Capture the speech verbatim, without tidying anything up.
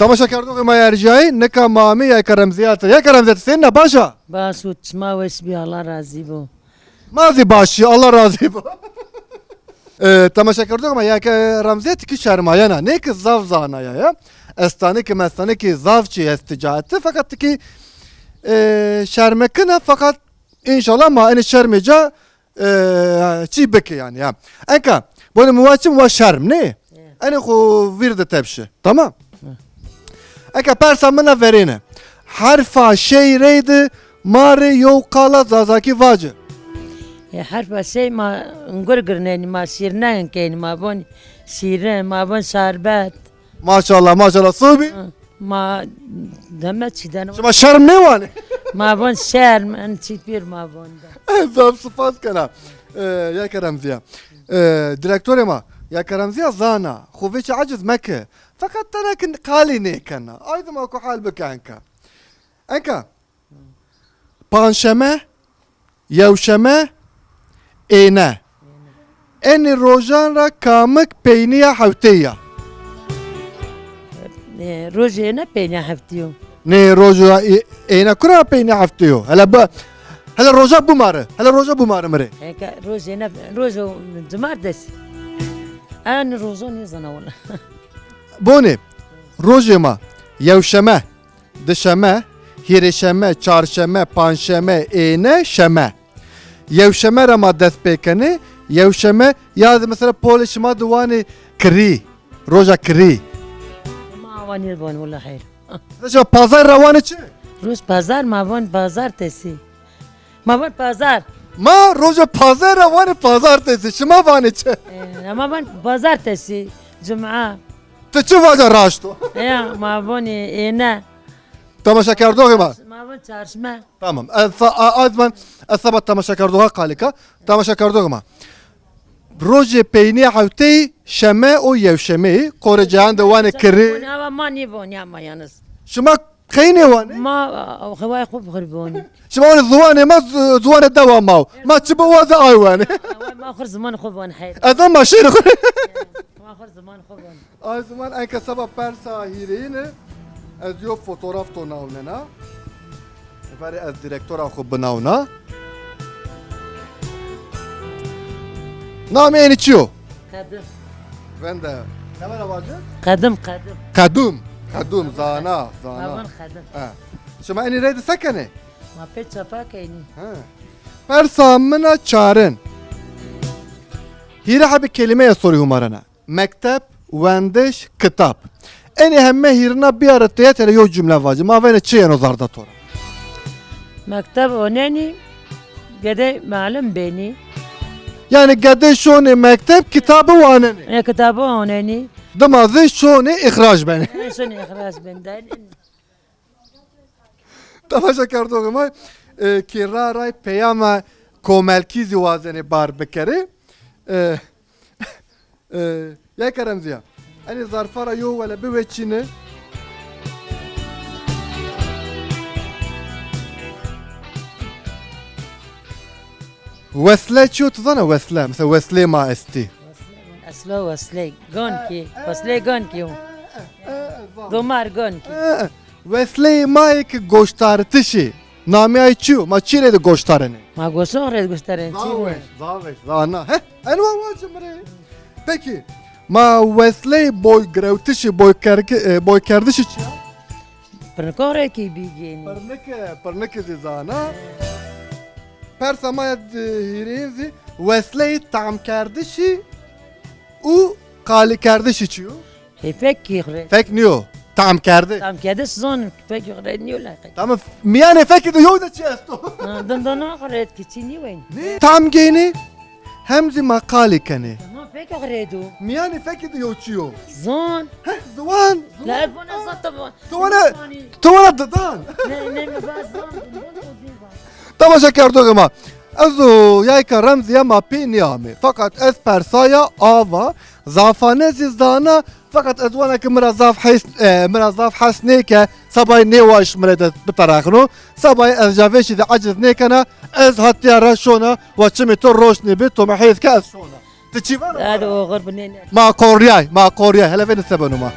Temaşekerdoxê ma yê erjayî, nika ma amê Yayka Remzîya de. Yayka Remzîya, ti senîn a, baş a? Baş û çima weş bî, Allah razî bo. Ma zî baş î, Allah razî bo. E, temaşekerdoxê ma, Yayka Remzîya tikî şermayena. Nê ki zaf zanaya ya. Estanikî mestanikî zaf çî est ti ca de, feqet tikî, e, şermekina, feqet înşallah ma enê şermê ca e, çî bike yanî ya. Enka, bonê mi wa çim wa şerm, nê? Enê xo vîr de tepşi. Tamam? Enka persa mina verêne. Herfa şey reydi ma rê yew qala zazakî vaci. E, herfa şey ma gur girnenî, ma şîrne kenî, ma von şîrin, ma von şerbet. Maşallah, maşallah. Sobî? Hı. Ma deme çî dene. Şima şerm nêwanê? Ma von şerm, en çî pîr ma von de. Zaf spas kena. E, Yayka Remzîya. E, direktorê ma, Yayka Remzîya zana. Xo vêçî eciz meke. Feqet tena ki qalî nêkena. Ay dima ku hal bike enka. Enka. Panşeme, yewşeme, êne. Enê rojan ra kamik peynîya hefteyî ya? E, rojê êne peynîya hefteyî yo. Nê roja ê-, êne kura peynîya hefteyî yo? Hele bi-, hele roja bimare. Hele roja bimare mi rê. Eke rojê êne, rojo cumartesî. En rojo nêzana wela. Bonê, rojê ma, yewşeme. Dişeme, hîrêşeme, çarşeme, panşeme, êne, şeme. Yewşeme ra ma dest pê kenê, yewşeme ya zî mesela polê şima de wanê kirî, roja kirî. Ma awa nêvon wela heyr. Mesela pazar ra wanê çi? Roj pazar ma von pazartesi. Ma von pazar. Ma roja pazar ra wanê pazartesi. Şima vanê çi? E, ma von pazartesi, cuma. Ti çi vaca raşt o? Ya, ma vonê êne. Temaşekerdoxê ma. Ma von çarşme. Tamam. Ez sa-, a-, ez van, ez seba temaşekerdoxa qalî ka. Temaşekerdoxê ma. Rojê peynîya hefteyî şeme û yewşemeyî, qorê ceyan de wanê kirî. Ava ma nêvonîya ma yalnız. Şima qey nêwanê? Ma, a, hewayê xo bi xo rê vonî. Şima wanê ziwanê ma, zi-, ziwanê dewa ma o. Ma çi biwaze ay wanê. Hewayê ma xo rê zimanê xo vonî heyr. Ez ma şêrê xo rê. Ma xo rê zimanê xo vonî. Ay ziman enka seba persa hîrêyine ez yo fotograf to nawnena. Verê ez direktora xo binawna. Namê enî çi yo? Qedim. Vende. Kamera vaci? Qedim, qedim. Qedum. Qedum, zana, zana. Avan qedim. Ha. Şima enî reyde se kenê? Ma pê çapa kenî. Ha. Persa mina çarin. Hîrê hebî kelîmeye sorî humarena. Mekteb, wendiş, kitab. Enê heme hîrina biyare têya tera yo cumle vaci. Ma vêne çi yeno zerda to ra? Mekteb onenî, gede malim benî. Yanî gede şonê mekteb, kitabî wanenê. E, kitabî onenî. Dima zî şonê îxrac benê. E, şonê îxrac benî. Temaşekerdoxê ma, e, kî ra ray peyama komelkî zî wazenê bar bikerê. E, e, Yayka Remzîya. Enê zarfa ra yo wele biweçîne. Wesle çi yo, ti zana wesle? Mesela wesleyê ma estî. Eslo wesley gonkî, wesley gonkî yo. Domar gonkî. Wesleyê ma yê ki goştaritişî. Namê ay çi yo? Ma çi rê de goştarenê? Ma goşon rê de goştarenê. Zaf weş, zaf weş, zana. Heh, en wa wa ci mi rê. Peki, ma wesleyê boy girewtişî, boy kergi-, e, boy kerdişî çi ya? Pirnikon rê kî bîgênî. Pirnike, pirnike zî zana. Persa ma ya, e, hîrêyin zî wesleyê tamkerdişî û qalîkerdişî çi yo? Hê fek kî xo rê. Fek nîyo, tamkerdiş. Tamkerdiş zon, fek kî xo rê nîyo laqe. Tamam, mîyanê fekî de yew de çi esto? Ha, dindana xo rê kî çi nîyo. Nê? Tam gênê, hem zî ma qalî kenê. Tamam, fek xo rê do. Mîyanê fekî de yew çi yo? Zon. Heh, ziwan, ziwan. La, ez vana zata va. Tu vana, tu vana didan. Ne, ne, mi va zon, zon, zon, zon. Temaşekerdoxê ma. Ez û Yayka Remzîya ma pê nîamê. Feqet ez persaya ava, zafane zî zana, feqet ez wana ki mi ra zaf hes, e, mi ra zaf hes nêke, sebayî nêwaş mi rê de biterexno. Sebayî ez ja vêşî de eciz nêkena, ez hatîya ra şona, wa çimê to roşnî bi, to mi hêz ke ez şona. Ti çî vana? Hadi oxir binêne. Ma qorîyay, ma qorîyay. Hele vêne se beno ma.